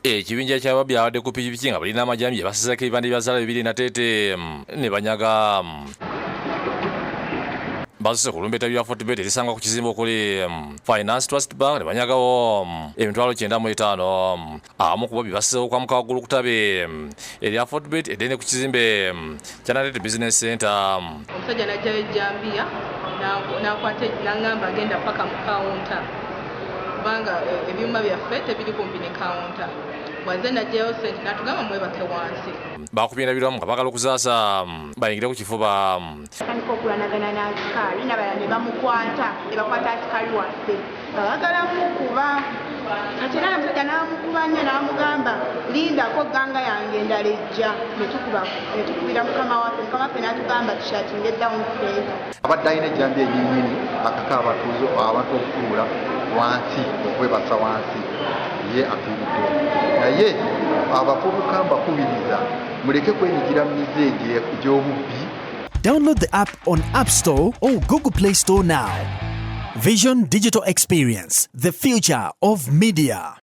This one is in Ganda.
Ekibinja ky'ababbi abadde ku pikipiki nga balina amajambiya basizeko ebipande bya zzaala bibiri Nateete ne banyaga. Basuse ku lumba ettabi lya Fortebet erisangwa ku kizimbe okuli Finance Trust Bank ne banyagawo 95,000. Abamu ku babbi basizeewo okwamuka waggulu ku ttabi erya Fortebet eddene ku kizimbe kya Nateete Business Center. Omusajja n'aggyayo ejjambiya n'akwata n'aŋŋamba agenda paka mu kawunta kubanga ebyuma byaffe tebiri kumpi ne kawunta. Bw'azze n'aggyayo ssente n'atugamba mwebake wansi. Bakubye endabirwamu nga baagala okuzaasa bayingire ku kifuba. Atandika okulwanagana n'asikaali n'abalala ne bamukwata ne bakwata asikaali waffe nga bagala mukuba. Kati era omusajja n'amukuba nnyo n'amugamba lindako ganga yange endala ejja ne tukuba ne tukubira mukama waffe, mukama waffe n'atugamba tushatinge down center. Abadde alina ejjambiya ennyininyini akaka abatuuze abantu okutuula wansi okwebasa wansi ye afiiriddewo. Naye abavubuka mbakubiriza muleke kwenyigira mu mize egy'obubbi. Download the app on App Store or Google Play Store now. Vision Digital Experience, the future of media.